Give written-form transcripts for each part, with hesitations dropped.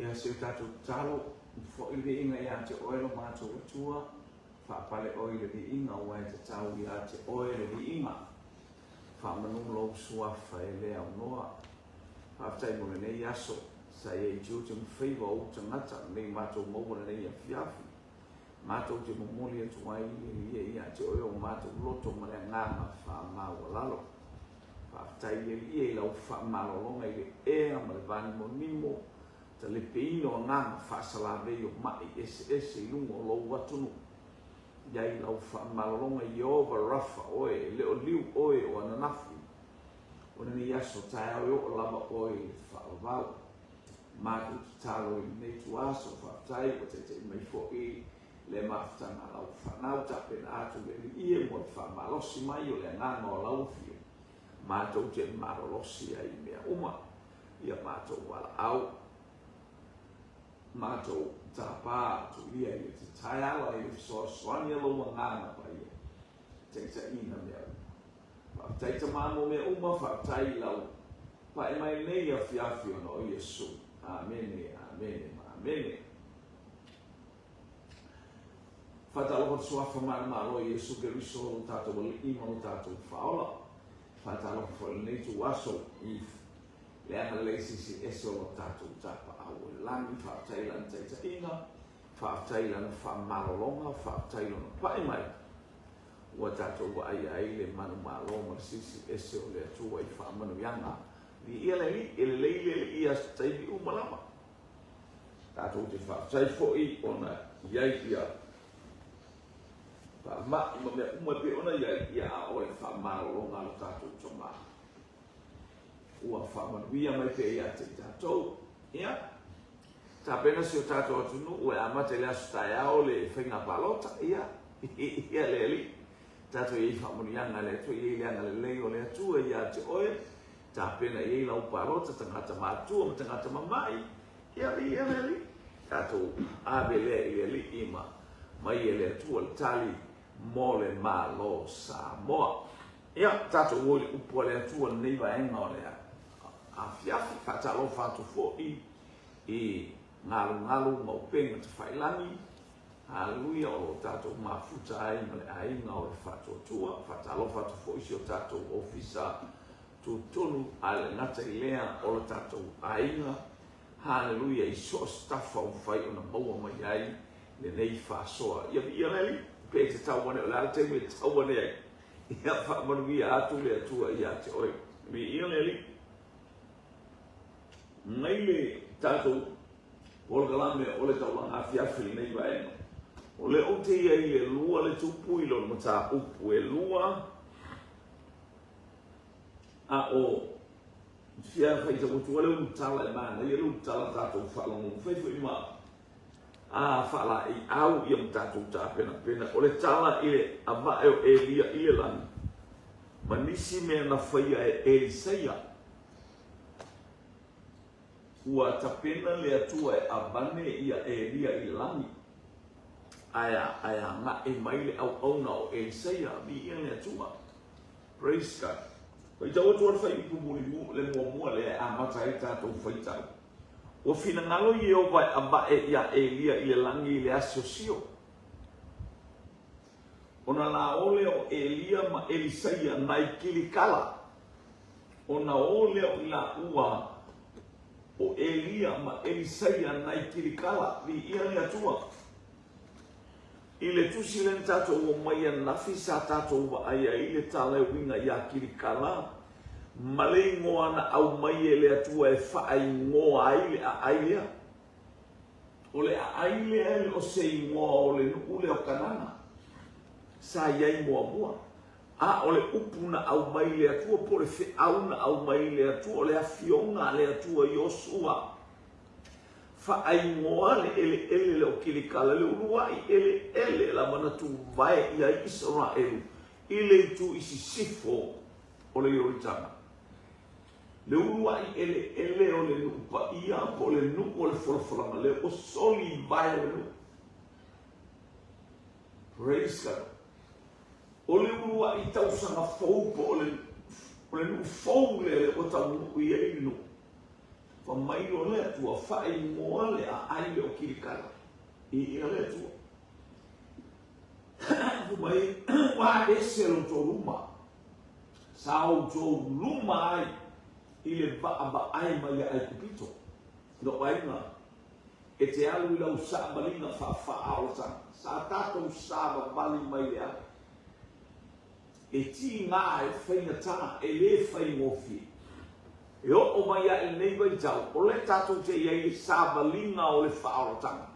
Ia si o tatou tatalo, foi le viiga ia te oe lo matou Atua, faapale oe i le viiga aua e tatau ia te oe le viiga. Faamanu lou suafa e le aunoa. Faafetai mo lenei aso, sa i ai tiute ma faiva o ou tagata lenei matou maua lenei afiafi. Matou te momoli atu ai le viia ia te oe o matou loto ma le agaga faamaualalo. Faafetai le Alii i lau faamalologa i le ea ma le vanimonimo, talepeina o agaga faasalavei o ma'i eseese i luga o lou atunuu. I ai lau faamalologa Ieova Rafa oe, e le o liu oe o ananafi, o lenei aso taeao e oo lava oe i le faavavau. Matou tatalo i lenei ituaso, faafetai ua taitai mai foi le mafutaga a lau fanau, tapena atu le Alii e mo le faamalosi mai o le agaga o lau afio, matou te malolosi ai i mea uma, ia matou valaau, matou tapa atu ia i le tataeala i le fesoasoani a lou agaga paia, taitaiina mea uma. Faafetai Tama mo mea uma, faafetai i lau pae mai nei afiafi ona o Iesu. Amene, amene ma amene. Faatalofa atu Suafa manumalo i Iesu Keriso lo tatou Alii ma lo tatou Faaola. Faatalofa foi i lenei ituaso i le agalelei silisili ese o lo tatou Tapaau o le Lagi. Faafetai i Lana taitaiga, faafetai i Lana faamalologa, faafetai i Lona pai mai ua tatou vaaia ai le manumalo ma le silisili ese o le Atua i faamanuiaga. Viia le Alii, e lelei le Alii i aso taimi uma lava. Tatou te faafetai foi ona i ai ia faamai ma mea uma e pei ona i ai, ia a o le faamalologa a lo tatou Tama ua faamanuia mai pea ia te i tatou. Ia, tapena si o tatou atunuu e amata i le aso taeao le faiga palota, ia, ia le Alii. Tatou i ai faamanuiaga a le Atua, i ai le agalelei o le Atua ia te oe, tapena i ai lau palota, tagata matua ma tagata mama'i, ia viia le Alii. Tatou ave lea i le Alii ma mai e le Atua le tali mo le Malo Samoa. Ia, tatou o i le upu a le Atua lenei vaega o le afiafi, faatalofa atu foi i galugalu ma upega tafailagi, Haleluia, o lo o tatou mafuta ai ma le aiga o le Faatuatua. Faatalofa atu foi i si o tatou ofisa tutonu, a le gata i lea o le tatou aiga. Haleluia, i so o se tafa ua mafai ona maua mai ai lenei faasoa. Ia viia le Alii, pe te tau ane, o le a le taimi e tau ane ai. Ia faamanuia atu le Atua ia te oe. Viia le Alii. Mai le tatou polokalame o le taulaga afiafi lenei vaega. O lea ou te i ai i le lua le tupu i lona mataupu e lua, a o fia faitau atu le ulutala e manaia le ulutala tatou faalogo fai foi ma a faalaeiau ia ma tatou tapenapena. O le tala i le avae o Elia i le lagi ma nisi mea na faia e Elisaia. Ua tapena le Atua e avane ia Elia i le lagi, ae ae agaʻe mai le auauna o Elisaia. Viia le Atua. Praise God. Faitau atu le fuaiupu mulimu, le muamua lea e amata ai tatou faitau. Ua finagalo Ieova e avae iā Elia i le lagi i le asiosio. Ona la o lea o Elia ma Elisaia nai Kilikala. Ona o lea o i laua o Elia ma Elisaia nai Kilikala. Viia le Atua. I le tusi lea na tatou omai ananafi sa tatou vaai ai le tala e uiga iā Kilikala ma le igoa na aumai e le Atua e faaigoa ai le aai lea. O le aai lea e le o se igoa o le nuu lea o Kanana sa i ai muamua, a o le upu na aumai le Atua po o le feau na aumai le Atua, o le afioga a le Atua Iosua. Faaigoa le eleele lea o Kilikala, le uluai eleele lava na tuvae i ai Isaraelu i le itu i sisifo o le Ioritana. Le uluai eleele o le nuu paia po o le nuu o le folafolaga lea ua soli i vae o le nuu. Praise God. O le uluai tausaga fou po o le, o le nuu fou lea ua taunuu i ai le nuu. Fai mai loa le Atua, Faaigoa le aai lea o Kilikala. Viia le Atua. Fai mai, ua aveese lo outou luma, sa outou luma ai i le vaavaai mai ia Aikupito, lou aiga, e te alu i lau savaliga faafaaolataga. Sa tatou savavali mai le ale. E tiga, e faigata, e le faigofie. E oo mai lava i lenei vaitau, o lea tatou te i ai i le savaliga o le faaolataga,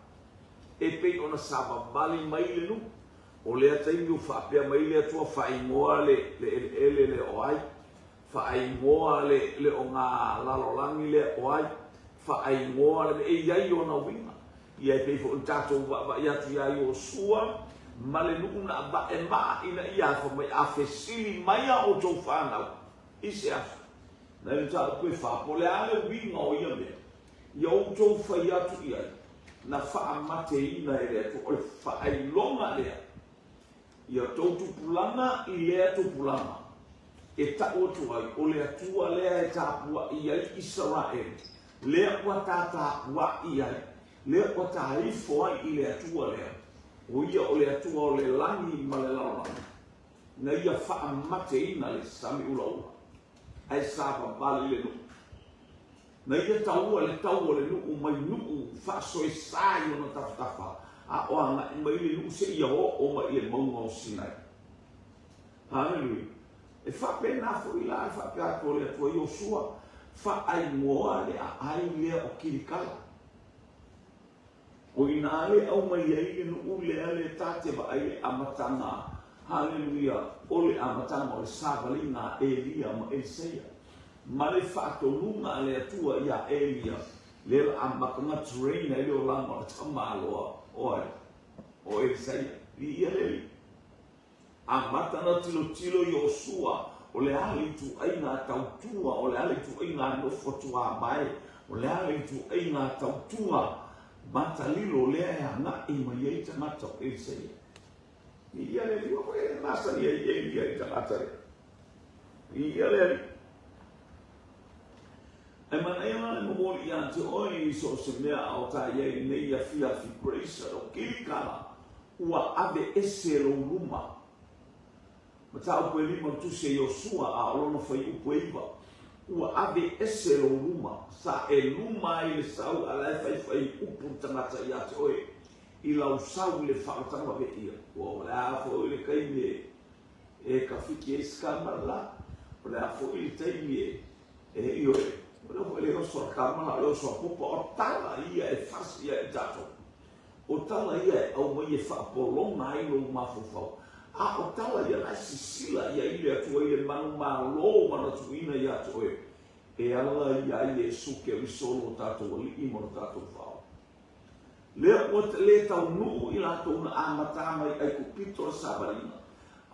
e pei ona savavali mai le nuu. O lea taimi ua faapea mai le Atua, Faaigoa le eleele lea o Ai, faaigoa le le ogalalolagi lea o Ai, faaigoa le mea, e i ai ona uiga. Ia e pei foi ona tatou vaavaai atu ia Iosua ma le nuu na avae maa ina ia afa mai, a fesili mai a outou fanau i se aso, na i le mataupu e fa, po o le a le uiga o ia mea, ia outou fai atu i ai, na faamateina e le Atua. O le faailoga lea ia outou tupulaga i lea tupulaga e tau atu ai, o le Atua lea e tapuai ai Isaraelu, lea ua ta tapuai ai, lea ua ta ifo ai i le Atua lea, o ia o le Atua o le lagi ma le lalolagi, na ia faamateina le sami ulaula, ae savavali le nuu. Na ia taua le tau o le nuu mai nuu faasoesa i ona tafatafa, a o agai mai le nuu seia oo mai i le mauga o Sinai. Haleluia! E faapena foi la le faapea atu o le Atua Iosua, Faaigoa le aai lea o Kilikala. O i ina le aumai ai le nuu lea le ta te vaai le amataga, haleluia, o le amataga o le savaliga a Elia ma Eliseia, ma le faatonuga a le Atua iā Elia, lea la amata ona train ai le olaga o le tamaloa o ai? O Eliseia. Viia le Alii. Amata ona tilotilo Iosua, o le a le ituaiga tautua, o le a le ituaiga nofo tuamae, o le a le ituaiga tautua matalilo lea e agai mai ai tagata o Eliseia. Viia le Alii, ua foi e masani ai Elia i tagata lea. Viia le Alii. Ae manaia la le momoli ia te oe i so o se mea a o ta i ai i lenei afiafi Grace o Kilikala ua ave ese lou luma. Mataupu e lima o le tusi a Iosua a o lona fuaiupu e iva. Ua ave ese lou luma, sa e luma ai le sau a la e faifai upu le tagata ia te oe i lau sau i le faaolataga veia. Ua o le a foi le taimi e e kafiki ai se kamala la, o le a foi le taimi e e ioe, o lea foi le oso a kamala o le oso a popa, o tala ia e fasi ia i tatou. O tala ia e aumai e faapologa ai lou mafaufau, a o tala ia la e sisila i ai le Atua i le manumalo manatuina ia te oe, e ala iā Iesu Keriso lo tatou Alii ma lo tatou Faaola. Lea ua le taunuu i latou na amata mai Aikupito le savaliga,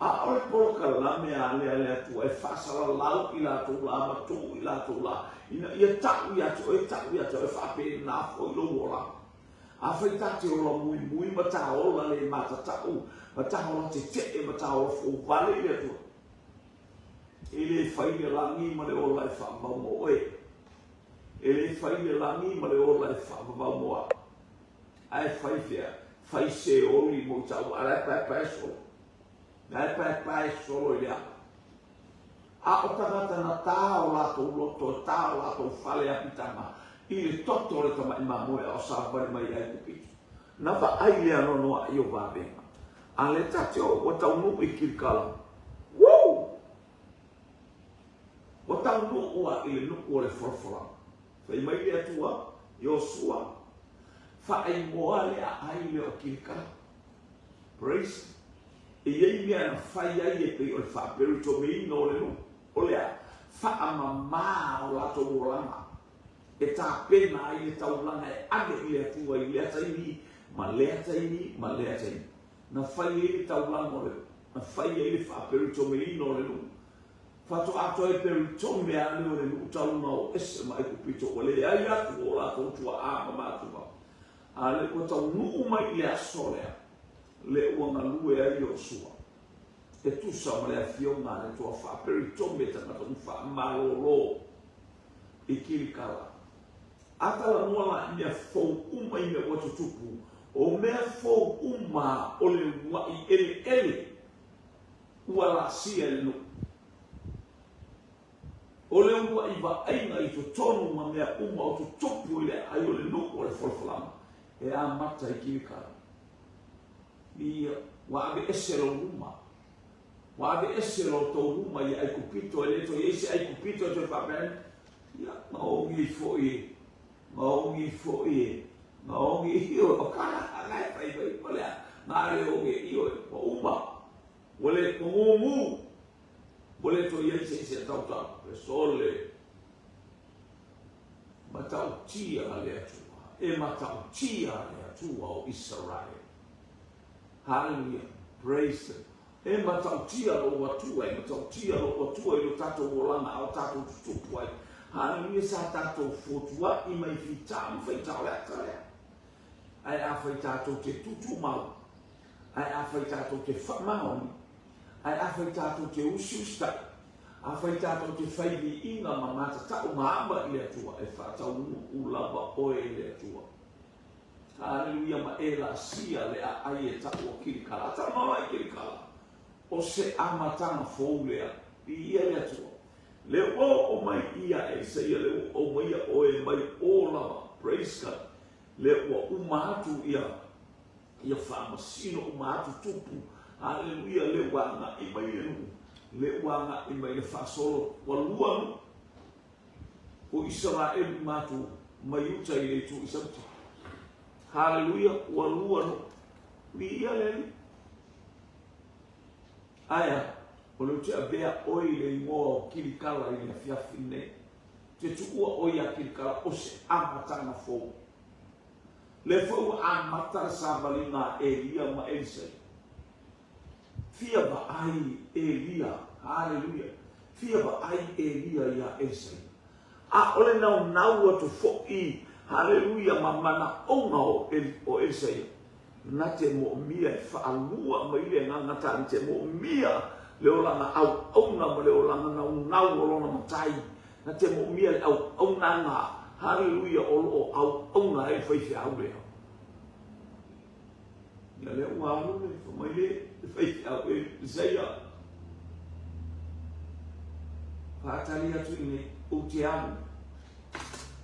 a o le polokalame a lea le Atua e faasalalau i latou lā ma tuu i latou lā, ina ia tau ia te oe, tau ia te oe, faapena foi lou olaga. Afai ta te ola muimui ma ta ola le matatau, ma ta ola tetee ma ta ola fouvale i le Atua, e le fai le lagi ma le ola e faavavau mo oe. E le fai le lagi ma le ola e faavavau mo au. Ae fai fea? Fai seoli mo i ta'u, a la e paepae solo. La e paepae solo i le ala. A o tagata na tā o latou loto, tā o latou fale apitaga i le toto o le tamai mamoe a o savavali mai i Aikupito. Na vaai le anoanoai o vavega. A le ta te o ua taunuu i Kilikala. Woo! Ua taunuu a i le nuu o le folafolaga. Fai mai le Atua, Iosua, faaigoa le aai lea o Kilikala. Praise. E i ai mea na fai ai e pei o le faaperitomeina o le nuu, o le a? Faamama o latou olaga e tapena ai le taulaga e ave i le Atua i lea taimi ma lea taimi ma lea taimi. Na fai ai le taulaga o le, na fai ai le faaperitomeina o le nuu. Faatoa toe peritome lava lea o le nuu talu ona o ese ma Aikupito ua leai atu o latou tuaa ma matua. A lea ua taunuu mai i le aso lea, lea ua galue ai Iosua, e tusa ma le afioga a le Atua faaperitome tagata uma faamalolo i Kilikala. A talanoa la i mea fou uma i mea ua tutupu, o mea fou uma o le uluai eleele ua laasia e le nuu. O le uluai vaaiga i totonu ma mea uma o tutupu i le aai o le nuu o le folafolaga e amata i Kilikala. Ia, ua aveese lou luma. Ua aveese lo outou luma i Aikupito, e le toe i ai se Aikupito e toe faapea ane, Ia, maogi foi e, maogi foi e, maogi, ioe, o ka la e fai mai, o le a, na le oge, ioe, ua uma, ua le, ua gugu, ua le toe i ai se isi e tautau, e sole, matautia le Atua, e matautia le Atua o Isaraele. Hallelujah. Praise the E matautia lou Atua, e matautia lou Atua i lo tatou olaga a o tatou tutupu ai. Hallelujah, sa tatou fotua'i mai fita ma faita o le ata lea. Ae afai tatou te tutumau, ae afai tatou te faamaoni, ae afai tatou te usiusitai, afai tatou te fai viiga ma matatau ma ava i le Atua, e faataunuu lava oe e le Atua. Haleluia ma e laasia le aai e tau o Kilikala. A talanoa la i Kilikala, o se amataga fou lea. Viia le Atua. Le ua oo mai ia Elisaia, le ua aumaia oe mai o lava. Praise God. Le ua uma atu ia ia faamasino uma atu tupu. Haleluia, le ua agai mai le nuu, le ua agai mai le faasolo, ua lua nuu. O Isaraelu i matou mai uta i le itu i Sauti. Haleluia, ua lua nuu. Viia le Alii. Aea, o lea ou te avea oe i le igoa o Kilikala i le afiafi lenei. Te tuua oe ia Kilikala o se amataga fou. Lea foi ua amata le savaliga a Elia ma Elisai. Fia vaai Elia, haleluia, fia vaai Elia iā Elisaia. ʻAʻole naunau atu foʻi, haleluia, ma manaʻoga o, o Elisaia. Na te moomia e faalua mai le agaga ta, na te moomia le olaga auauna ma le olaga naunau o lona matai. Na te moomia le auaunaga, haleluia, o lo o auauna ai le faifeau lea. Ia lea ua alu le fai mai le faifeau e Isaia. Faatali atu i nei, ou te alu.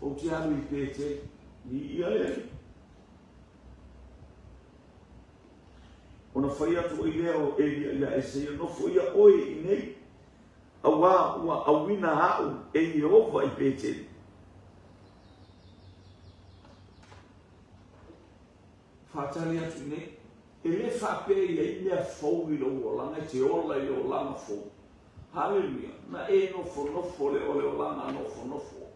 Ou te alu i Peteli. Viia le Alii. Ona fai atu ai lea o Elia iā Isaia, nofo ia oe i nei, auā ua auina au e Ieova i Peteli. Faatali atu i nei, e le faapea i ai mea fou i lou olaga, e te ola i le olaga fou. Haleluia! Na e nofonofo le o le olaga nofonofo.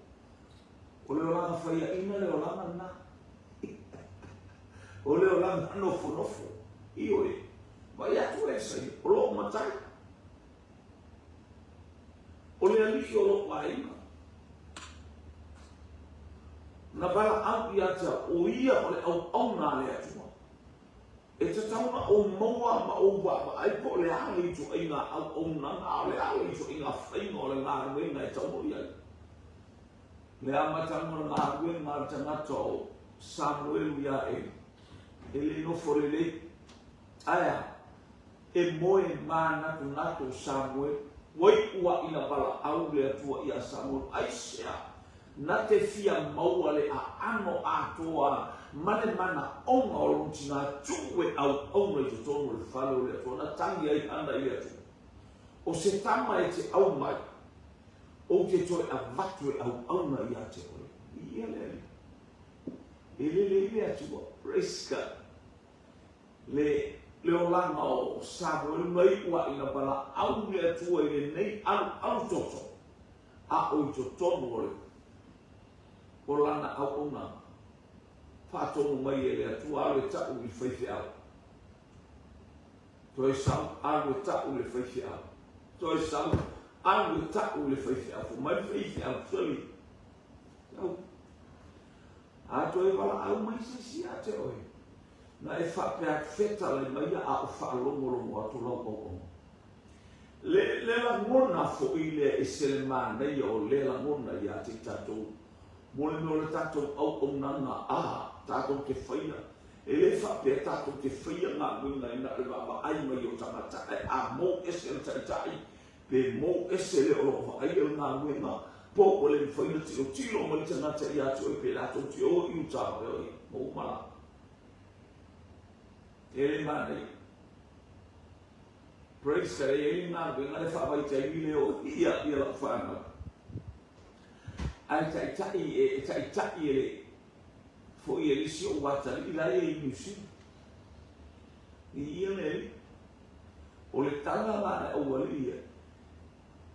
O le olaga faiaina le olaga lena. O le olaga nofonofo. Ioe. Vaai atu e Isaia, o lou matai. O le alii o lou aiga. Na valaau ia te au, o ia o le auauna a le Atua. E tatau ona ou maua ma ou vaavaai po o le a le ituaiga auaunaga, a o le a le ituaiga faiga o le galuega e taunuu i ai. Le amataga o le galuega a le tagata o Samuelu iā Eli, e le nofo lelei. Ae a? E moe manatunatu o Samuelu, ua iu a ina valaau le Atua iā Samuelu, Aisea? Na te fia maua le aano atoa ma le manaoga o lona tinā tuu e auauna i totonu o le fale o le Atua, na tagi ai Hana i le Atua, O se tama e te au mai, ou te toe avatu e auauna ia te oe. Viia le Alii. E lelei le Atua. Praise God. Le, le olaga o Samuelu na iu a ina valaau le Atua i lenei alualu toto, a o i totonu o le, o lana auaunaga. Faatonu mai e le Atua, alu e ta'u i le faifeau. Toe sau, alu e ta'u i le faifeau. Toe sau, alu e ta'u i le faifeau. Fai mai le faifeau, soli, au. A toe valaau mai se isi ia te oe, na e faapea atu, Fetalai maia a o faalogologo atu lau auauna. Le, le lagona foi lea e ese le manaia o lea lagona ia te i tatou. Mo le mea o le tatou auaunaga a tatou te faia, e le faapea tatou te faia galuega i na o le vaavaai mai o tagata ae a mou ese le taitai pe mou ese le o lo o vaaia le galuega po ua le mafai ona tilotilo mai le tagata ia te oe pe latou te o i uta o oe ua uma la. E le manaia. Praise God, e i ai le galuega le faavaitaimi le o ia ia lau fanau. Ae taitai e taitai e le foi e le isi ou atalii la ia i Niu Sila. I ia le alii. O le tala la a le aualii ia,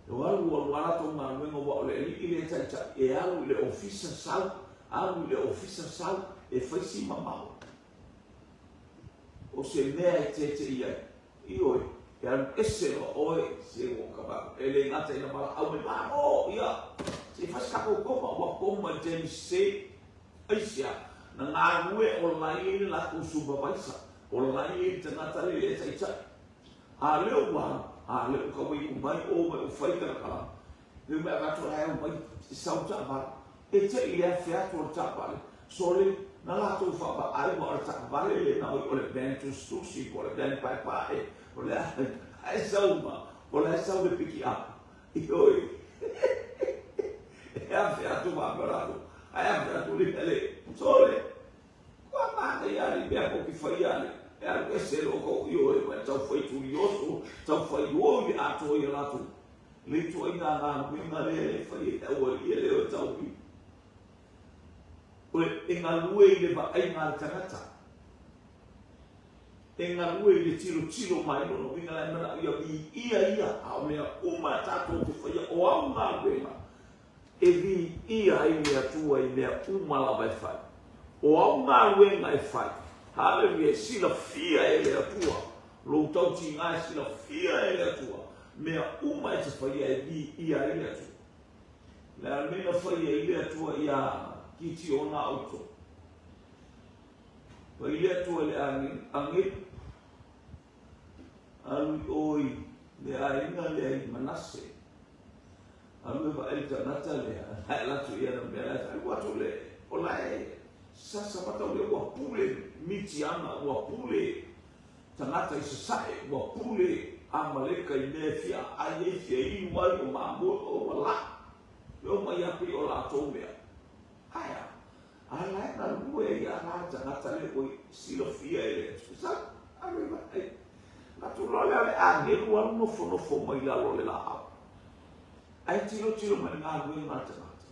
e alu alu lava latou galuega aua o le alii lea e taitai, e alu i le ofisa sau, alu i le ofisa sau, e fai si mamao. O se mea e tete'i ai. Ioe, e alu ese loa oe, se ua ka va, e le gata ina valaau mai, Malo! Ia, se i fai se tatou koma, ua koma i le taimi sese. Aisea? Na galue o la e i ai le latou supervisor, o la e i ai le tagata lea e taitai. A lea ua alu, a lea ua tau iu mai o mai ua fai kalakala. Lea ua avatu la e omai sau taavale. E te i le afe atu o le taavale, sole, na latou faavaai aua o le taavale lena oi o le van tusitusi po o le van paepae, o le a, ae sau ma, o la e sau le piki apu. Ioe. E afe atu faapea latou, ae afe atu le le, sole, Kua manaia ali mea ko ki whai ali. E alu ese lo ko i oe mai tau whai turi oso, tau whai o i atoa i a latou. Le ituaiga galuega lea e fai e te aualii e le o e tau i. O le e galue i le vaaiga a le tagata. E galue i le tilotilo mai lona uiga la e manao ia viia ia, a o mea uma a tatou te faia o au galuega E viia ai le Atua i mea uma lava e fai. O au galuega e fai, haleluia, e silafia e le Atua, lou tautiga e silafia e le Atua, mea uma e te faia e viia ai le Atua. O le a le mea na fai ai le Atua iā Kitiona outou? Fai le Atua i le agelu, alu i o i le aiga lea i Manase, Alu e vaai le tagata lea, la e alu atu i ana mea, la e alu atu le, o la e sasa mata lea ua pule Mitiana, ua pule tagata i Sasae, ua pule Amaleka i mea e fia aai ai, fia inu ai, o mamoe, o ua la. E omai lava pei o latou mea. Ae a? A la e galue ai a la le tagata lea ua silafia e le Atua. Alu e vaai. Atu loa lea o le agelu alu nofonofo mai lalo o le laau. Ae tilotilo mai le galuega a le tagata.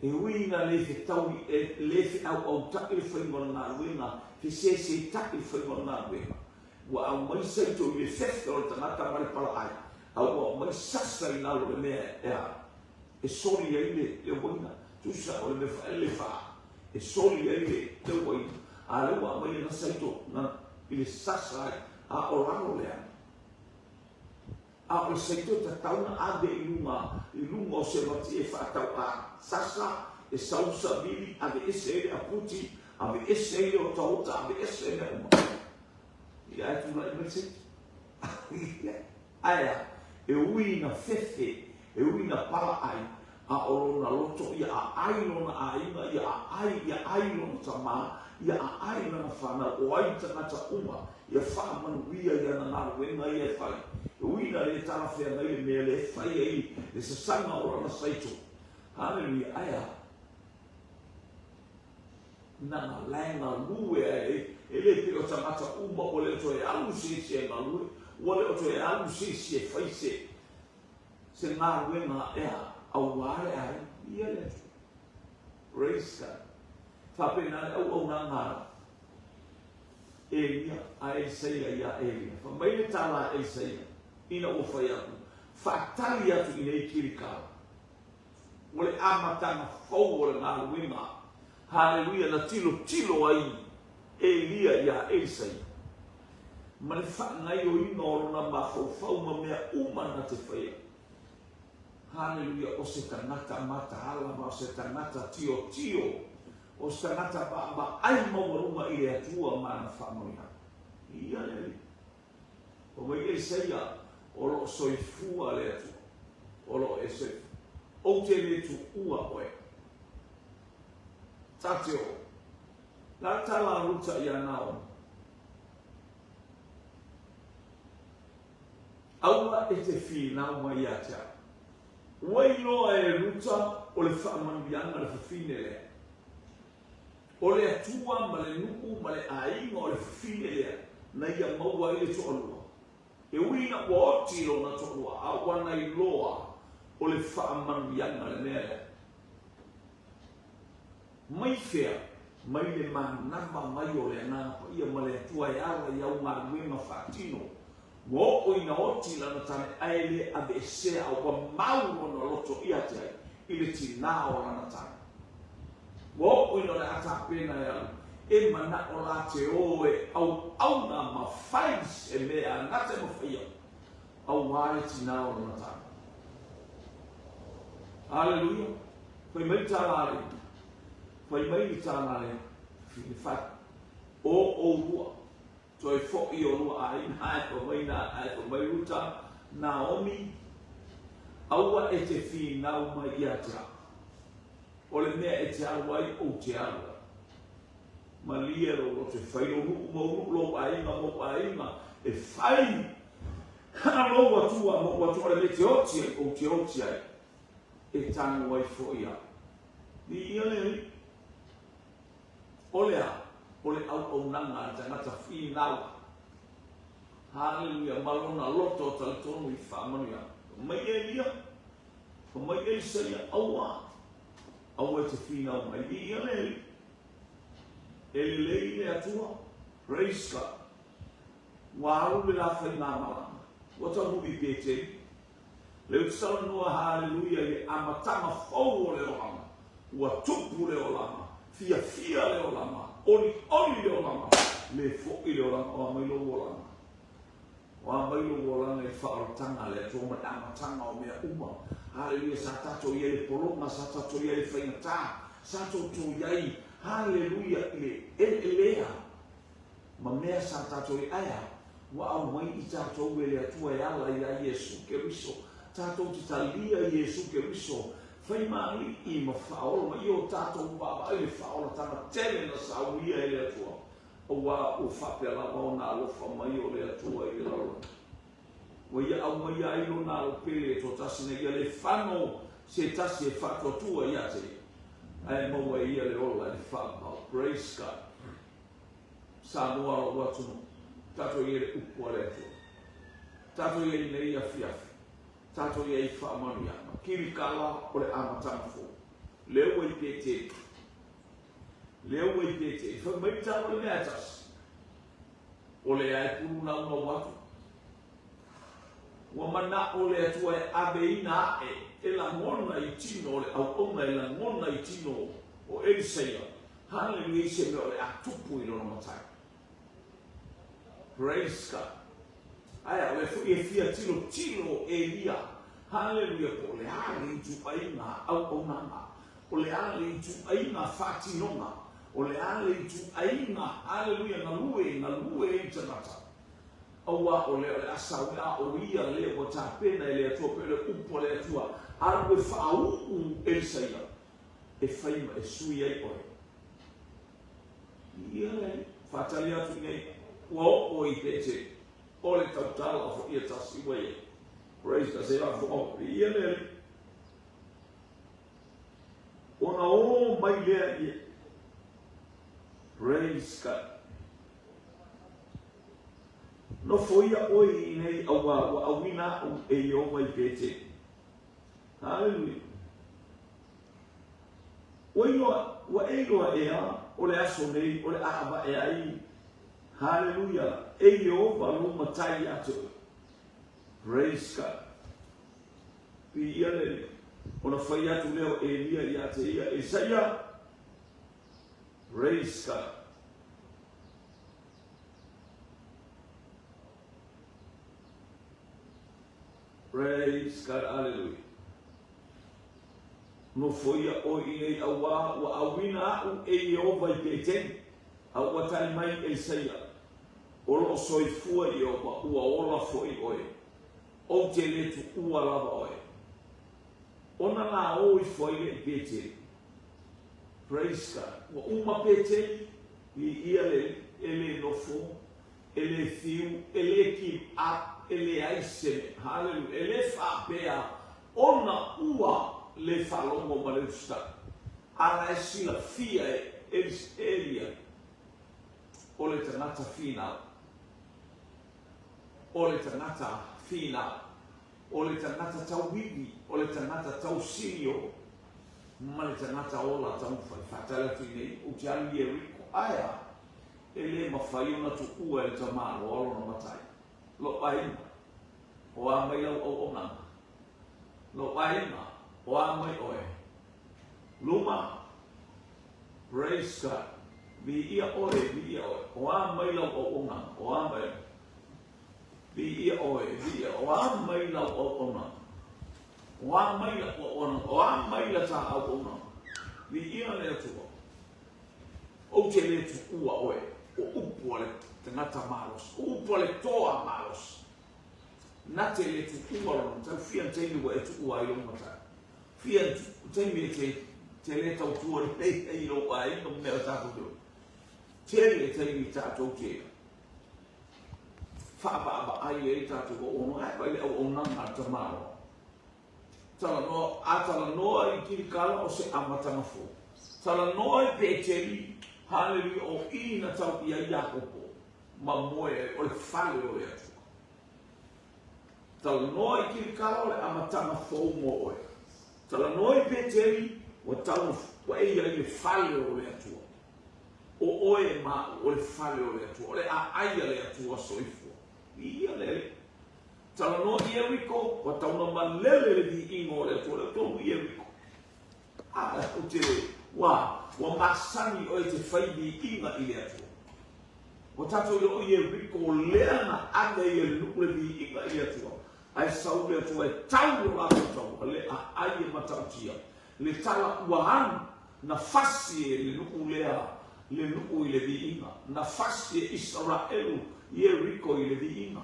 E ui ina le fetaui, e le feauautaʻi le faiga o le galuega, fesesetaʻi le faiga o le galuega. Ua aumai saito i le fefe o le tagata ma le palaai, a ua aumai sasa i lalo o le mea e a, e soli ai le, le uaina. Tusa o le mea faaele faa, e soli ai le, le uaina. A lea ua aumai lana saito na, i le sasa ai, a o lalo lea. A o le saito e tatau na ave i luga, i luga o se matie faatau'a sasa, e sau savili, aveese ai le aputi, aveese ai le otaota, aveese mea uma. Ia ae tulai mai le saito. Ae a? E ui ina fefe, e ui ina palaai, a o lona loto ia aai lona aiga, ia aai, ia ai lona tama, ia aai lana fanau, o ai tagata uma, ia faamanuia i ana galuega ia e fai. E ui ina le talafeagai le mea lea e fai ai le sasaga o lana saito. Haleluia! Ae a? Na la e galue ai, e le pei o tagata uma ua le o toe alu se isi e galue, ua le o toe alu se isi e fai se, se galuega e a, auā le aiga. Ia le Atua. Praise God. Faapena le auaunaga a Elia, a Elisaia iā Elia. Fai mai le tala a Elisaia, ina ua fai atu, faatali atu i nei Kilikala. O le amataga fou o le galuega. Haleluia! Na tilotilo ai Elia iā Elisaia ma le faagaioiga o lona mafaufau ma mea uma na te faia. Haleluia! O se tagata mataala ma o se tagata tiotio, o se tagata vaavaai maualuga i le Atua ma ana faamanuiaga. Ia le Alii. Fai mai Elisaia, O lo o soifua le Atua, o lo o e soifua. Ou te le tuua oe. Ta te o. La tala a Ruta ia Naomi. Aua e te finau mai ia te au. Ua iloa e Ruta o le faamanuiaga le fafine lea. O le Atua ma le nuu ma le aiga o le fafine lea na ia maua ai le toalua. E ui ina ua oti lona toalua, a ua na iloa o le faamanuiaga le mea lea. Mai fea? Mai le manava mai o le Agaga Paia ma le Atua e ala i au galuega faatino. Ua oo ina oti lana tane ae le aveesea a ua mau lona loto ia te ai i le tinā o lana tane. Ua oo ina o le a tapena e alu, e manao la te o e auauna ma fai se mea na te mafaia auā le tinā o lona tane. Aleluia! Fai mai tala a le, fai mai le tala a le, le fatu, o oulua. Toe foi o lua aiga, ae fai mai na, ae fai mai Ruta, Naomi, aua e te finau mai ia te au. O le mea e te alu ai, ou te alu ai. Malie lou loto e fai lou nuu ma ou nuu, lou aiga ma ou aiga, e fai lou Atua ma ou Atua, o le mea e te oti ai, ou te oti ai, e tago ai foi au. Viia le Alii. O le a? O le auaunaga a le tagata finau. Haleluia! Ma lona loto talitonu i faamanuiaga. Fai mai Elia, fai mai Elisaia, Aua, aua e te finau mai. Viia le Alii. E lelei le Atua. Praise God. Ua alu le la faigamalaga. Ua taunuu i Peteli. Lea ou te talanoa, haleluia, i le amataga fou o le olaga. Ua tupu le olaga, fiafia le olaga, olioli le olaga, le foi le olaga, o a mai lou olaga? O a mai lou olaga i le faaolataga a le Atua ma le amataga o mea uma? Haleluia, sa tatou i ai i le pologa, sa tatou i ai i le faigata, sa tatou i ai, haleluia, i le eleelea ma mea sa tatou i ai, ae a? Ua aumai i tatou e le Atua e ala iā Iesu Keriso. Tatou te talia Iesu Keriso, fai ma alii ma faaola ma ia o tatou vaavaai le faaolataga tele na saunia e le Atua, auā ua faapea lava ona alofa mai o le Atua i le lalolagi. Ua ia aumaia ai lona alo pele e toatasi ina ia le fano se tasi e faatuatua ia te ia, ae maua e ia le ola i le faavavau. Praise God. Samoa lou atunuu. Tatou i ai le upu a le Atua. Tatou i ai i nei afiafi. Tatou i ai i faamanuiaga. Kilikala o le amataga fou. Lea ua i Peteli. Lea ua i Peteli. Fai mai tau le mea e tasi. O lea e pulunaunau atu. Ua manao le Atua e aveina ae e lagona i tino o le auauna, e lagona i tino o Elisaia. Haleluia i se mea o le a tupu i lona matai. Praise God. Ae o lea foi e fia tilotilo Elia. Haleluia po o le a le ituaiga auaunaga, o le a le ituaiga faatinoga, o le a le ituaiga, haleluia, galue, galue ai tagata. Auā o lea o le a sau a o ia lea ua tapena e le Atua, pei o le upu a le Atua, alu e faauu Elisaia. e fai ma e sui ai oe. Ia le faatali atu nei, ua oo i Peteli, o le tautala foi e tasi ua i ai. Praise God, se faafofoga mai. Ia le Alii. Ona o mai lea ia. Praise God. Nofoia oe i inei auā ua auina aʻu e Ieova i Peteli. Haleluia. Ua iloa, ua e iloa ea, o le aso nei o le a avae ai, haleluia, e Ieova lou matai iā te oe. Praise God. Viia le Alii. Ona fai atu lea o Elia iā te ia, Esaia. Praise God. Praise God, Aleluia. Nofoia ʻoe i nei auā, ua ʻauina aʻu e Iēhova i Peteli, a ua tali mai Elisaia, O lo o soifua Iēhova, ua ola foi ʻoe, ou te lē tuua lava ʻoe. Ona lā ō ifo ai lea i Peteli. Praise God. Ua uma Peteli, viia le Alii, e le nofo, e le fiu, e le give up, e leai se mea. Hallelujah. E le faapea ona ua le faalogo ma le usitai. A la e silafia e Elia o le tagata finau. O le tagata finau. O le tagata tauivi, o le tagata tausilio, ma le tagata ola taumafai. Faatali atu i inei, ou te alu i Ieriko. Ae a? E le mafai ona tuua e le tamaloa lona matai. Lou aiga, o a mai lau auaunaga? Lou aiga, o a mai oe? Luma, Praise God. Viia oe, viia oe. O a mai lau auaunaga? O a mai? Viia oe, viia, o a mai lau auaunaga? O a mai lau auaunaga? O a mai la ta auaunaga? Viia le Atua. Ou te le tuua oe, o upu a le tagata malosi, o upu a le toa malosi. Na te le tuua lona matai, fia na taimi ua e tuua ai lou matai. Fia na taimi e te, te le tautua lelei ai i lou aiga ma mea o tatou te Tele taimi tatou te faavaavaai ai tatou auaunaga, ae vaai le auaunaga a le tamaloa. Talanoa, a talanoa i Kilikala o se amataga fou. Talanoa i Peteli, haleluia, o i na tau i ai Iakopo ma moe ai, o le fale o le Atua. Talanoa i Kilikala o le amataga fou mo oe. Talanoa i Peteli, ua tau, ua e i ai le fale o le Atua. O oe ma au, o le fale o le Atua, o le aai a le Atua soifua. Viia le Alii. Talanoa i Ieriko, ua tau na malele le viiga o le Atua, lea ua tonu i Ieriko. A, ou te, ua, ua masani oe te fai viiga i le Atua. Ua tatou iloa o Ieriko lea na ave ai e le nuu le viiga i le Atua. Ae sau le Atua e tau lo latou taua, le aai e matautia. Le tala ua alu, na fasi e le nuu lea le nuu i le viiga, na fasi e Isaraelu Ieriko i le viiga.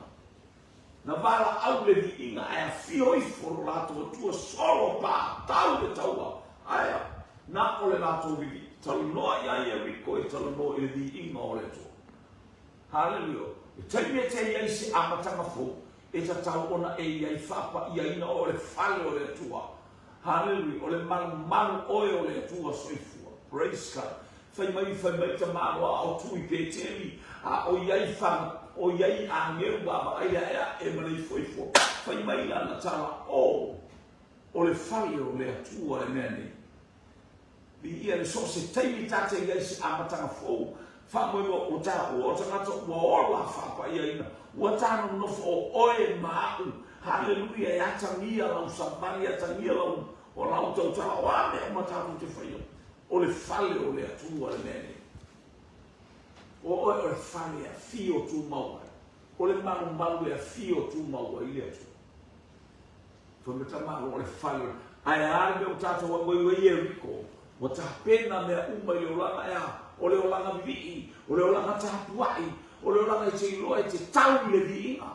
Na valaau le viiga ae afio ifo lo latou Atua solo pa tau le taua, ae na o le latou vivii. Talanoa ia Ieriko e talanoa i le viiga o le Atua. Haleluia! I taimi e te i ai se amataga fou, e tatau ona e i ai faapaiaina oe o le fale o le Atua. Haleluia! O le malumalu oe o le Atua soifua. Praise God! Fai mai, fai mai tamaloa a o tu i Peteli, a o i ai fana, o i ai agelu vaavaai ae ae ma le ifoifo. Fai mai lana tala, O, o le fale o le Atua le mea nei. Viia le so o se taimi ta te i ai se amataga fou, faamoemoe ua taua o tagata ua ola faapaiaina, ua ta nonofo o oe ma a'u, haleluia, e atagia lau savali, atagia lau, o lau tautala, o a mea uma tatou te faia, o le fale o le Atua le mea nei. O oe o le fale e afio tumau ai, o le malumalu e afio tumau ai le Atua. Fai mai tamaloa o le fale o le. Ae a le mea ua tatou auaiu ai Ieriko? Ua tapena mea uma i le olaga, e a? O le olaga vivii, o le olaga tapuai, o le olaga e te iloa e te tau i le viiga.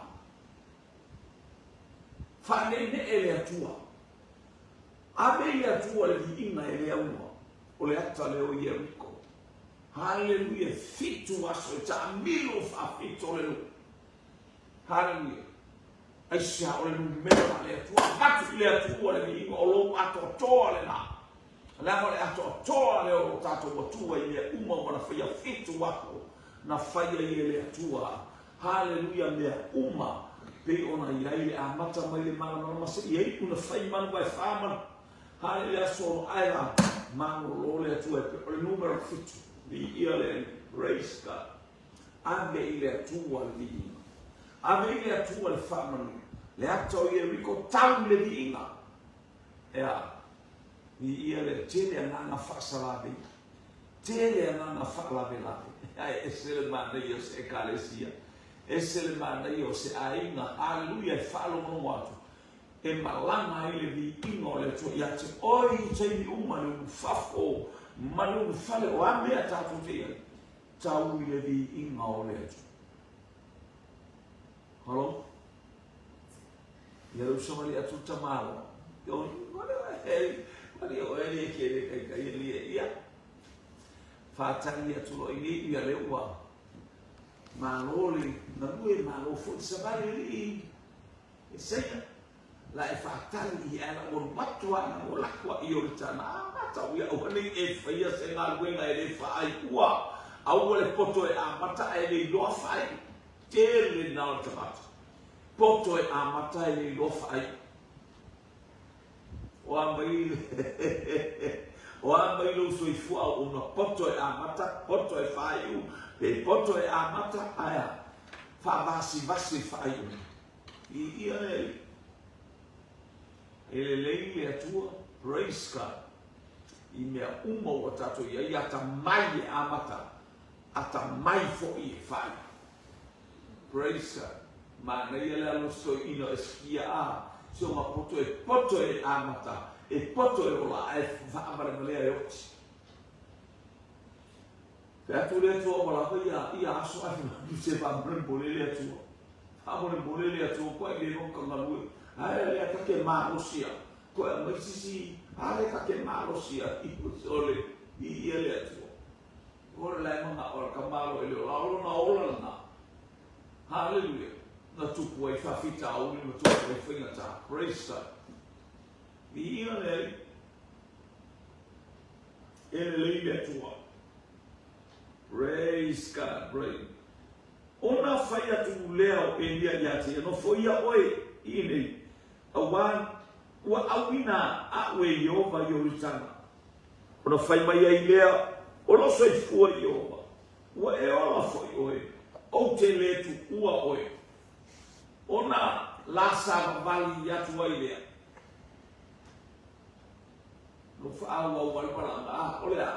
Faaneenee le Atua. Ave i le Atua le viiga e le aunoa. O le ata lea o Ieriko. Haleluia, fitu aso e taamilo faafito le nuu. Haleluia. Aisea o le numera a le Atua, avatu i le Atua le viiga o lou atoatoa lena. Leaga o le atoatoa lea o lo tatou Atua i mea uma ua na faia fitu aso na fai ai e le Atua. Haleluia mea uma pei ona i ai le amata mai le malamalama seia iu na fai manu ae fa manu. Haleluia aso ono ae la malolo le Atua e pei o le numera fitu. Viia le Alii. Praise God. Ave i le Atua le viiga. Ave i le Atua le faamanuia. Le ata o Ieriko tau i le viiga. Ea, viia le tele agaga faasalavei, tele agaga faalavelave. Ae ese le manaia o se ekalesia, ese le manaia o se aiga, haleluia, e faalogologo atu, e malaga ai le viiga o le Atua ia te oe i taimi uma, le ulufafo ma le ulufale, o a mea tatou te i ai. Tau i le viiga o le Atua. Halo? Ia lou savali atu le tamaloa. Oi, wale oe, wale oe le ke le kai kai le ia. Faatali atu loa i nei, ia lea ua malo le galue, malo foi le savali alii e saia. La e faatali i ala ua alu atu a na ua lako a i o le tana a matau ia aua nei e faia se galuega e le faaiua. Aua le poto e amata ae le iloa faaiu. Tele na o le tagata. Poto e amata e le iloa faaiu. O a mai o a mai lou soifua auauna poto e amata, poto e faaiu, pe poto e amata, ae a? Faavasivasi le faaiuga. Viia le Alii. E lelei le Atua. Praise God. I mea uma ua tatou i ai, atamai e amata, atamai foi e faaiu. Praise God. Manaia le alo soiina o Esikia a si ona poto e poto e amata, e poto e ola, ae faavalevalea e oti. Fai atu le Atua ua lava ia, ia aso ae fai se faamolemole le Atua. Faamolemole le Atua koe le leva ka galue. Ae lea ta ke malosi a. Koe aumai sisi, a lea ta ke malosi a. Ole, i ia le Atua. Ora la e manao le tamaloa i le ola, o lona ola lena. Haleluia. Na tupu ai faafitauli ma tupu ai faigata. Praise God. Viiga le Alii. E lelei le Atua. Praise God. Praise. Ona fai atu lea o Elia ia te ia, nofoia oe i inei, auā ua auina a'u e Ieova i Ioritana. Ona fai mai ai lea, O lou soifua Ieova, ua e ola foi oe, ou te lē tuua oe. Ona la savavali atu ai lea. No faaauau ai le palaaga, a, o le a?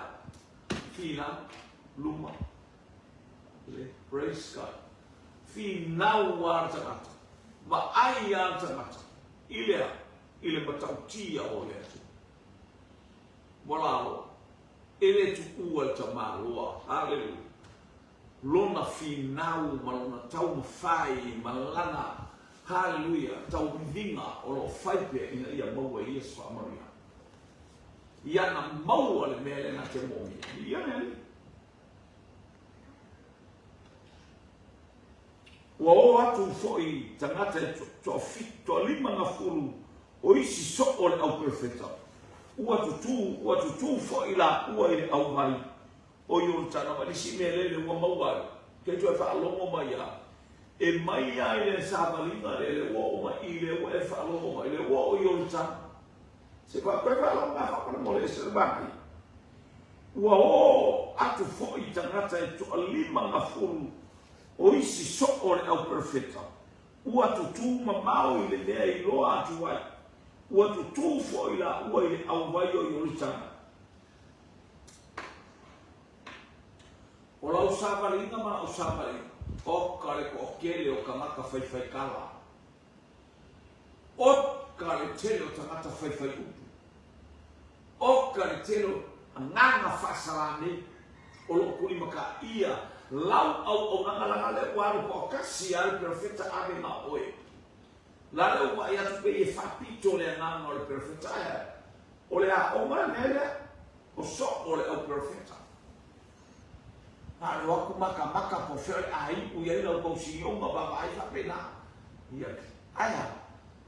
Finau, luma, le, praise God. Finau a le tagata, vaai a le tagata, i le a? I le matautia o le Atua. Ua lalo, e le tuua le tamaloa, haleluia, lona finau ma lona taumafai ma lana, haleluia, tauviviga o lo o fai pea ina ia maua e ia se faamanuiaga. Ia na maua le mea lea na te moomia. Viia le Alii. Ua o atu foi tagata e toafitu, toalimagafulu o isi soo o le au perofeta, ua tutū, ua tutū foi laua i le auvai o Ioritana ma le isi mea lele ua maua ai, ke toe faalogo mai a, e mai a i le savaliga lele ua oo mai i le ua e faalogo mai le ua oo i Ioritana. Se faapea faalogo mai faamolemole ese le manaia. Ua o atu foi tagata e toalimagafulu o isi soo o le au perofeta, ua tutū mamao i le mea e iloa atu ai, ua tutū foi laua i le auvai o Ioritana. O lau savaliga ma la'u savaliga, oka le toatele o tagata faifaikala, oka le tele o tagata faifaiupu, oka le tele o agaga faasalamei o lo o tulimataaia lau auaunaga leaga lea ua alu toatasi lava le perofeta ave ma oe. La lea ua vaai atu pei e faapito le agaga o le perofeta ae o le aoga le mea lea o soo le au perofeta. Na o atu makamaka po o fea o le a iu i ai lau tausiioga vaavaai faapena. Ia, ae a?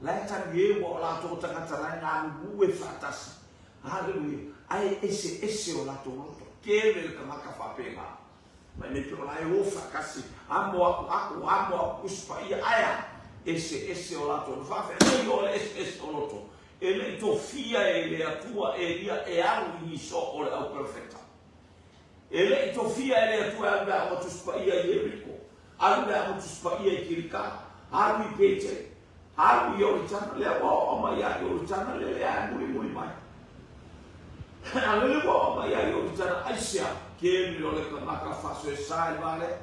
La e talie ua o latou tagata la e galulue faatasi. Haleluia. Ae eseese o latou loto. Tele le tagata faapena. Mai nei pe o la e o faatasi, amo aku aku, amo aku Tusi Paia, ae a? Eseese o latou loto. Faafetai o le eseese o loto. E le i tofia e le Atua Elia e alu i ni soo o le au perofeta. E le i tofia e le Atua e alu i le Aoga Tusi Paia i Ieriko, alu i le Aoga Tusi Paia i Kilikala, alu i Petele, alu i Ioritana, lea ua oo mai ia Ioritana, lele lava e mulimuli mai. A lele ua oo mai ia Ioritana, aisea? Tele o le tagata faasoesa i le va lea.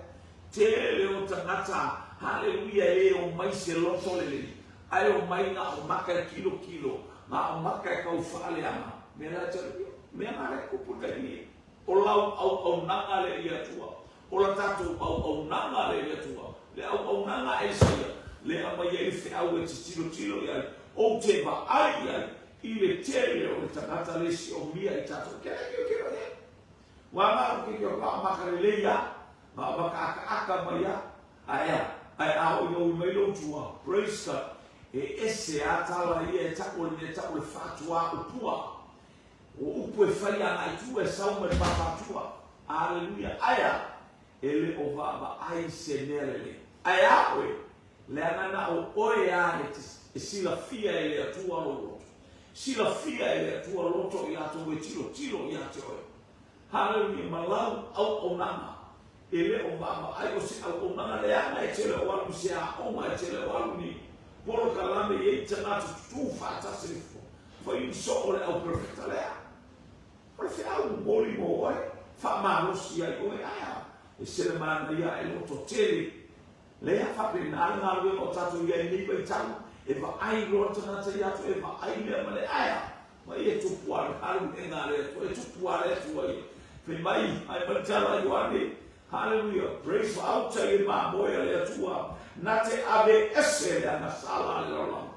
Tele o tagata, haleluia, e le omai se loto lelei, ae omai na o maka e kilokilo, na o maka e tau faaleaga. Mea la e talia, mea na lea e tupu i le taimi nei. O lau auaunaga lea i le Atua, o la tatou auaunaga lea i le Atua, le auaunaga a Isaia, lea e aumai ai le feau e te tilotilo i ai, ou te vaai i ai i le tele o le tagata le siomia i tatou. Ke le tilotilo i ai. Ua na o ke kio ka maka lelei a, ma o maka akaaka mai a, ae a, ae a o i oi mai lou tua. Praise God. E ese a tala ia e ta'u o le mea ta'u le fa'atuā upua. O upu e fai agai tua e sau mai le pāpātua. Aleluia. Ae a, e le o vaavaai se mea lelei. Ae a oe, leaga na o oe a e te e silafia e le Atua lou loto. Silafia e le Atua loto i latou e tilotilo ia te oe. Haleluia, ma lau auaunaga e le o vaavaai o se auaunaga leaga e te le o alu i se aoga, e te le o alu i ni polokalame e i ai tagata tutū faatasi le fai soo le au perofeta lea. O le feau momoli mo oe, faamalosi ai oe, ae a? E se le manaia ae loto tele. Lea faapena le galuega o tatou i ai nei vaitau, e vaai loa le tagata ia te oe, e vaai lea ma le ae a? Ma ia tupu a le galuega a le Atua, e tupu a le Atua ia. Fai mai, ai mai tala Ioane, Haleluia, praise faauta i le mamoe a le Atua, na te ave ese le agasala a le lalolagi.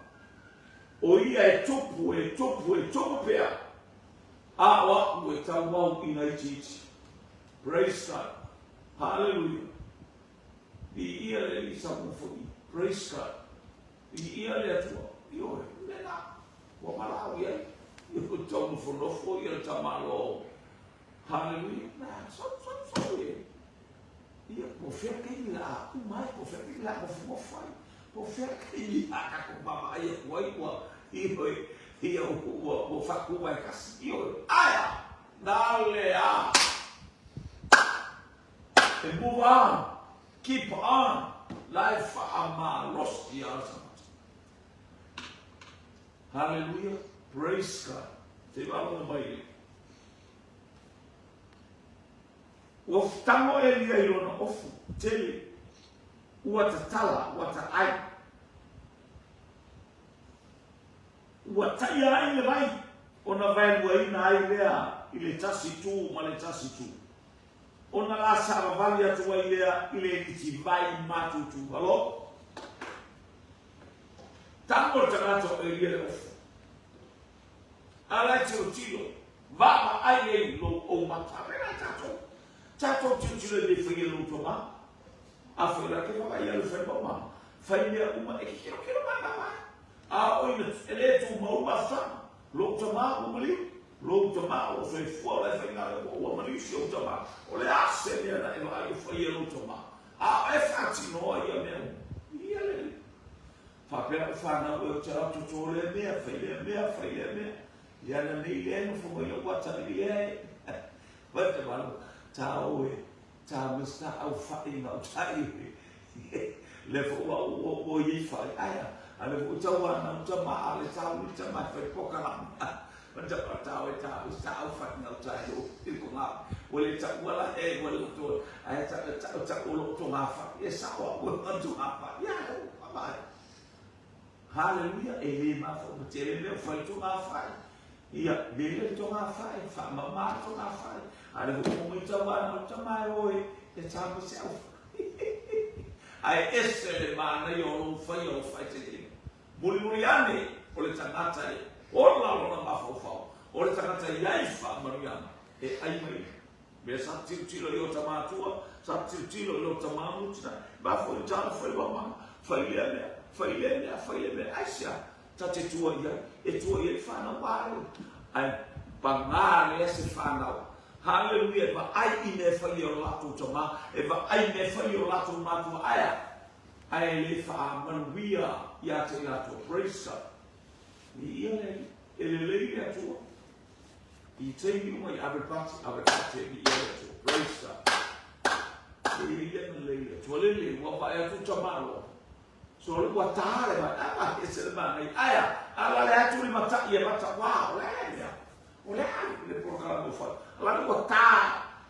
O ia e tupu, e tupu, e tupu pea, a o a'u e tauau ina itiiti. Praise God. Haleluia. Viia le Alii sa mofoia. Praise God. Viia le Atua. Ioe, lena. Ua valaau i ai. Ioe, tau nofonofo ia le tamaloa. Haleluia. Na, sau, sau, sau e. Ia, po o fea le taimi la a uma ai, po o fea le taimi la a nofonofo ai, po o fea le taimi a tatou vaavaai atu ai ua, ioe, ia ua, ua faatu ai tasi, ioe. Ae a? Na le a. E move on, keep on, la e faamalosi a le tagata. Hallelujah, praise God. Se i faalogo mai le. Ua tago Elia i lona ofu tele, ua tatala, ua taai. Ua taia ai le vai, ona vaeluaina ai lea i le tasi itu ma le tasi itu. Ona la savavali atu ai lea i le eliti vai matutu. Alo? Tago le tagata o Elia le ofu. A la e tilotilo, vaavaai ai lou ou mata. A pena tatou, tatou tilotilo i mea fai e lou tama. A foi la ke vaavaai alu fai ma fai mea uma e tilotilo mai vaavaai. A o ina e le tumau le mafutaga, lou tama ua maliu, lou tama ua soifua o la e faigaluega ua maliu si ou tama. O le a se mea na e vaai o fai e lou tama? A o e faatinoa ia mea uma. Ia le Faapea lau fanau e ou te alu atu toto lea mea, fai lea mea, fai lea mea. Ia na nei lea nofo mai lou atalii lea e. Vai te malu, tā oe, tā mesta au whai ngā utai e. Le fo ua ua ua iei whai, aia, a le fo tau ana uta ma a le tau ni ta mai whai poka la. Ma ta pa tā oe tā mesta au whai ngā utai o i ko ngā. Ua le ta ua la e ua le to, aia ta ta ta o lo to ngā whai, e sa oa ua ngā to ngā whai. Ia, e mai. Haleluia, e le mafua ma tele mea o fai to ngā whai. Ia, lele to ngā whai, whaamama to ngā whai. A le hoʻomo mai tau ana o tama e oe, e tā mai se au. Ae ese le manaia o lou faia o whai te lima. Mulimuli ane o le tagata e ola lona mafaufau, o le tagata i ai faamanuiaga, e ai mai Mea sa tilotilo i ota matua, sa tilotilo i ota mamutina, mafua i tana fai wamana, fai lea mea, fai lea mea, fai lea mea, aisea, ta te tua i ai, e tua i ai whanau wā Ai, pagā lea se whanau. Haleluia, e vaai i mea fai e o latou tama, e vaai i mea fai e o latou matua, aea, ae le faamanuia ia te i latou. Praise God. I ia le, e lelei le Atua. I taimi uma i ave pati, ave pati e viia le Atua. Praise God. E ia ia na lei le Atua lele, ua vae atu tamalo. So le ua tā le vai, a vai e se le mangai. Aia, ala le atu le mata'i e mata, wow, o le a mea. O le a le polokalame o fai. Ala le ua tā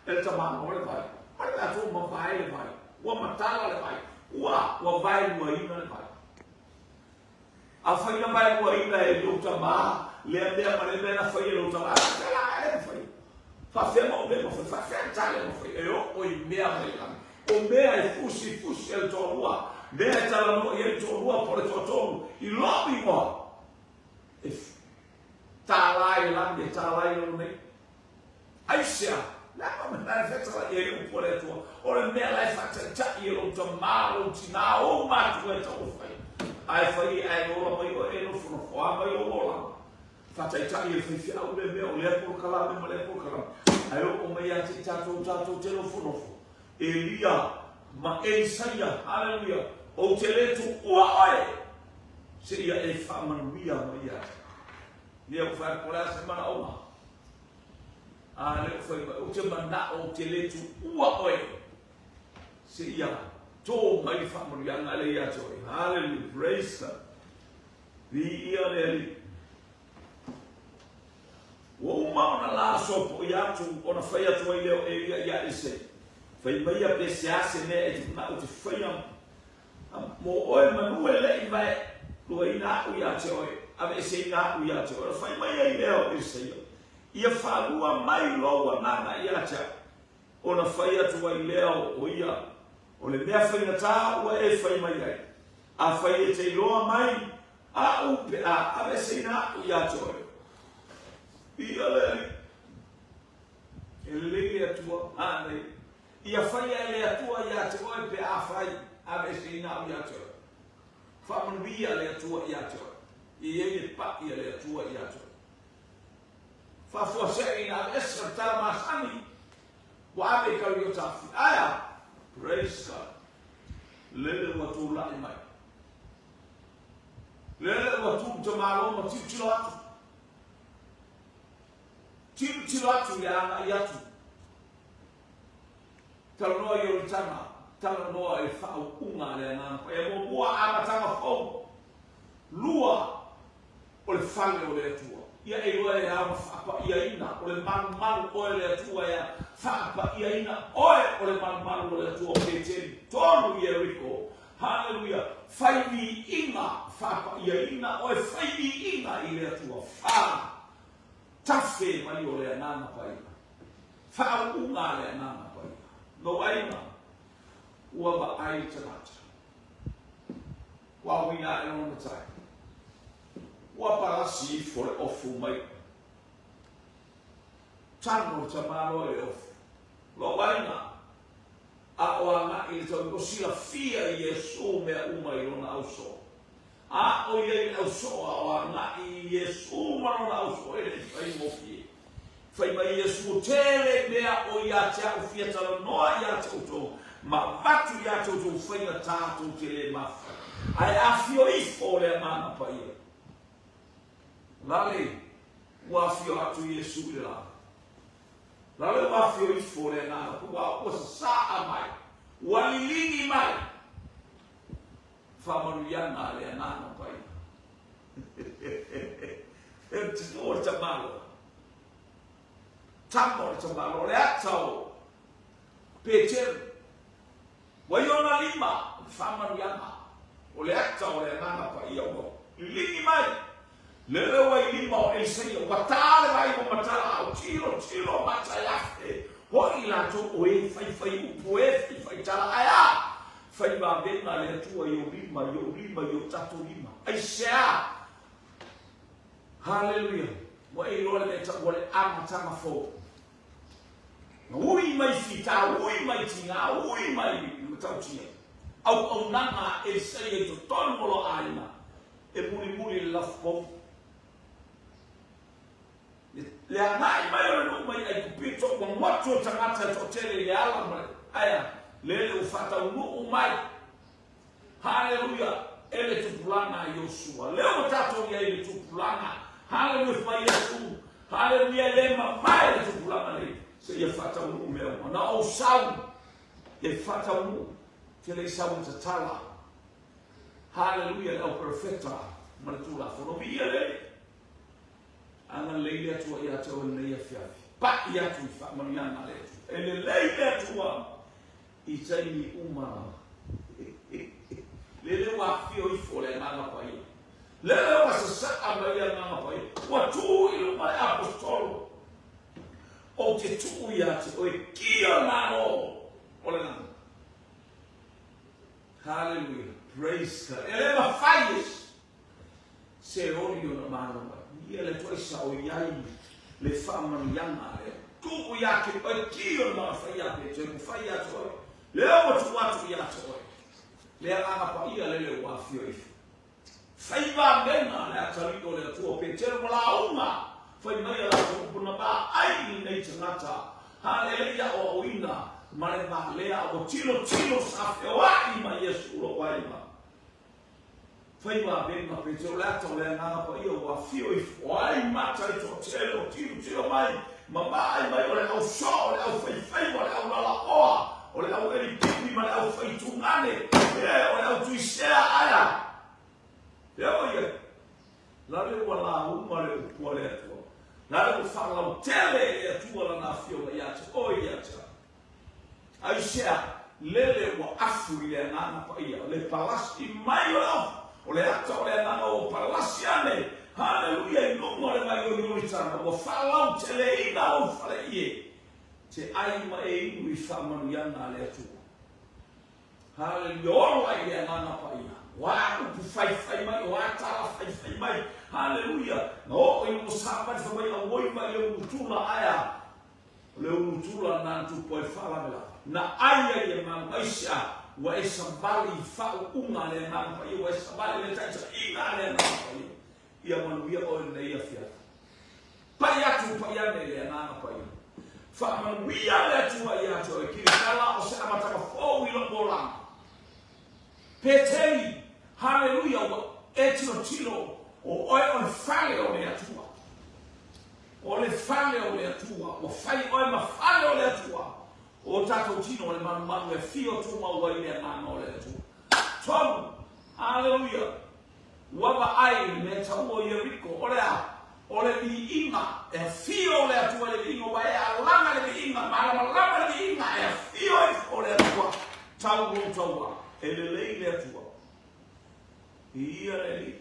e le tamalo le vai. Mai le atu ma vae le vai. Ua matala le vai. Ua, ua vaeluaina le vai. Afai na vaeluaina e lou tama lea mea ma lea mea na fai e lou tama, a faafefea la e ma faia? Faafefea ma o mea ma fai? Faafefea le tale ma fai? E oo i mea mai lagi. O mea e fusifusi e le toalua, mea e talanoa i ai le toalua po o le toatolu, i lou igoa, e tālā i lagi, e tālā i lalo nei. Aisea? Le a mea? la e fetalai ai le upu a le Atua, o le mea la e faataitai e lou tamā, lou tinā, ou matua e taumafai. Ae fai ae ola mai oe e nofonofoā mai lou olaga. Faataitai e le faifeau lea mea, o lea polokalame ma lea polokalame. Ae oo mai ia te i tatou, tatou te nofonofo. Elia ma Elisaia, haleluia, ou te le tuua oe, seia e faamanuia mai ia te. Lea ua fai atu, o le a se manaoga? A lea ua fai mai, ou te manao ou te le tuua oe, seia tō mai le faamanuiaga lea ia te oe. Hallelujah, praise God. Viia le Alii. Ua uma ona la sopoia atu, ona fai atu ai lea o Elia iā Elisei, Fai maia pe se a se mea e te manao ou te faia mo oe manu e leʻi vae luaina aʻu iā te oe, aveeseina aʻu iā te oe. Ona fai mai ai lea o Elisaia, Ia faalua mai lou agaga ia te aʻu. Ona fai atu ai lea o ia, O le mea faigata ua e fai mai ai, afai e te iloa mai aʻu pe a aveeseina aʻu iā te oe. Ia le Alii, e lelei le Atua, anei, ia faia e le Atua iā te oe pe afai aveeseina aʻu iā te oe. Faamanuia le Atua iā te oe. Ia i ai le paʻi a le Atua iā te oe. Faafuasei ina aveese le tala masani ua ave i Kauiotafi. Ae a? Praise God. Lele ua tulai mai. Lele ua tu te malo ma tilotilo atu. Tilotilo atu i le agai atu. Talanoa i Ioritana, talanoa i le faauuga a le Agaga Paia. Muamua, amataga fou. Lua, o le fale o le Atua. Ia e iloa e ao na faapaiaina, o le malumalu oe le Atua e a faapaiaina oe o le malumalu o le Atua o Peteli tonu Ieriko. Haleluia! Fai viiga, faapaiaina oe, fai viiga i le Atua. Fa, tafe mai o le Agaga Paia. Faauuga a le Agaga Paia. Lou aiga, ua vaai le tagata. Ua uiga ae lona matai. Ua palasi ifo le ofu mai. Tago le tamaloa i le ofu. Lou aiga, a o agai le tau, ua silafia e Iesu mea uma i lona ausoo. A o ia i le ausoo a o agai i Iesu ma lona ausoo e le i faigofie. Fai mai Iesu, Tele mea o ia te aʻu fia talanoa ia te outou, ma avatu ia te outou faigata tou te le mafai. Ae afio ifo le Agaga Paia. Lale, ua afio atu Iesu i le la. Lale ua afio ifo le Agaga Paia, ua sasaa mai, ua liligi mai. Faamanuiaga a le Agaga Paia. E te o le tamaloa. Tama o le tamaloa, o le ata o Peteru. Ua i ona lima le faamanuiaga o le ata o le Agaga Paia ua liligi mai. Lele ua i lima o Elisaia, ua ta le vai ua matala au, tilo, tilo, mata e afe, hoi latou o e faifai upu, e faifai tala, ae a? Fai vavega le Atua i ou lima, i ou lima, i o tatou lima. Aisea? Haleluia! Ua e iloa le mea e taua le amataga fou. Na ui mai fita, ui mai tigā, ui mai matautia. Auaunaga a Elisaia i totonu o lo aiga e mulimuli le lafupou. Le agai mai o le nuu mai Aikupito, ua motu o tagata e toatele i le ala ma le aea, lele ua faataunuu mai. Haleluia! E le tupulaga a Iosua. Lea ua tatou i ai i le tupulaga. Haleluia! Fai Iesu. Haleluia! E le mavae le tupulaga nei seia faataunuu mea uma. Na ou sau e faataunuu, te le i sau e tatala. Haleluia! Le au perofeta ma le Tulafono. Viia le Alii. Agalelei le Atua ia te oe lenei afiafi. Pai atu i faamanuiaga a le Atua. E lelei le Atua i taimi uma lava. Lele ua afio ifo le Agaga Paia. Lele ua sasaa mai le Agaga Paia. Ua tu i luma le Aposetolo. Ou te tuu ia te oe kia malo o le lagi. Hallelujah. Praise God. E le mafai e se oli ona malo mai. Ia le Atua i sao i ai le faamanuiaga a le Atua. Tuu ia te oe ki o le mana fai ia Peteru ua fai ia te oe. Lea ua tuu atu ia te oe. Le Agaga Paia lele ua afio ifo. Faiva mena le atalii o le Atua Peteru ma lauga fai mai a latou upu na vaai i lenei tagata ha e le i aoaoina ma le valea a ua tilotilo sa feoai ma Iesu lou aiga. Faiva mena Peteru le ata o le Agaga Paia ua afio ifo o ai mata i toatele o tilotilo mai ma vaai mai o le au soo o le au faifaiva o le au lalaoa o le au elipipi ma le au faitugane e o le au tuisea aea lea ua i ai la le ua lauga le upu a le Atua la le ua faalautele e le Atua lana afioga ia te oe ia te au. Aisea, lele ua afu i le Agaga Paia, le palasi mai o le afu, o le ata o le Agaga ua palasi ane, haleluia, i luga o le vai o Ioritana, ua faalauteleina lou faleie, te ai ma e inu i faamanuiaga a le Atua. Haleluia, ola i le Agaga Paia. O a upu faifai mai, o a tala faifai mai, haleluia, na oo ina ua savali fai mai, auoi mai le ulutula, ae a? O le ulutula lena na tupu ai le faalavelave. Na ai ai e malu aisea ua e savali i faauuga a le Agaga Paia, ua e savali i le taitaiga a le Agaga Paia. Ia manuia oe i lenei afiafi. Pai atu, pai ane i le Agaga Paia. Faamanuia le Atua ia te oe. Kilikala o se amataga fou i lou olaga. Peteli, haleluia, ua e tilotilo o oe o le fale o le Atua. O le fale o le Atua, ua fai oe ma fale o le Atua. O tatou tino o le malumalu e afio tumau ai le Agaga o le Atua. Tolu, haleluia, ua vaai i le mea taua o Ieriko, o le a? O le viiga, e afio le Atua i le viiga, ua e alaga i le viiga, malamalama le viiga, e afio ifo le Atua, tau lou taua, e lelei le Atua. Viia le Alii.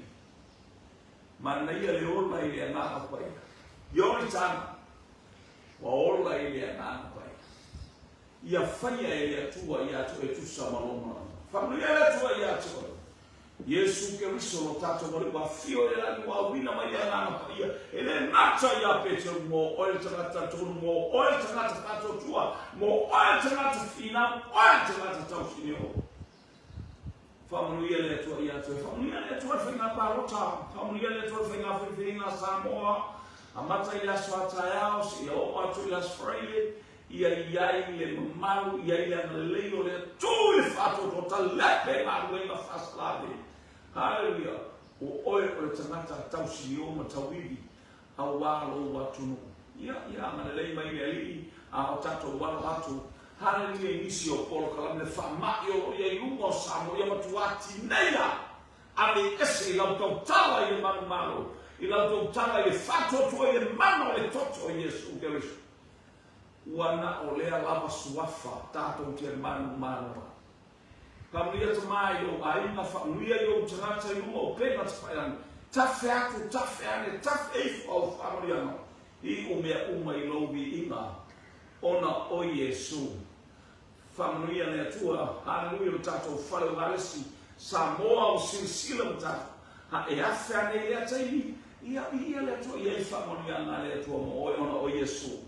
Manaia le ola i le Agaga Paia. Ioritana, ua ola i le Agaga Paia. Ia faia e le Atua ia te oe tusa ma lou manaoga. Faamanuia le Atua ia te oe. Iesu Keriso lo tatou Alii ua afio i le lagi ua auina mai le Agaga Paia e le gata ia Peteru mo oe le tagata talitonu mo oe le tagata faatuatua mo oe le tagata finau oe le tagata tausinio. Faamanuia le Atua ia te oe. Faamanuia le Atua i le faiga palota. Faamanuia le Atua i le faiga filifiliga a Samoa. Amata i le aso a taeao seia oo atu i le aso Faraile, ia i ai le mamalu, ia i ai le agalelei o le Atua i le faatoatoa talepe galuega faasalave. Haleluia! O oe o le tagata tausinio ma tauivi aua lou atunuu. Ia, ia agalelei mai le Alii a o tatou alo atu. Haleluia i nisi o polokalame le faamai o lo o i ai i luga o Samoa ia matua tineia ave ese i lau tautala i le manumalo, i lau tautala i le faatuatua i le mana o le toto o Iesu Keriso. Ua na o lea lava suafa tatou te manumalo ai. Faamanuia tama i ou aiga, faamanuia i ou tagata i luga o upega tafailagi. Tafe atu, tafe ane, tafe ifo au faamanuiaga i u mea uma i lou viiga ona o Iesu. Faamanuia le Atua, haleluia lo tatou fale o Galesi, Samoa ua silasila ma tatou. Ha e afe ane i lea taimi, ia viia le Atua, ia i faamanuiaga a le Atua mo oe ona o Iesu.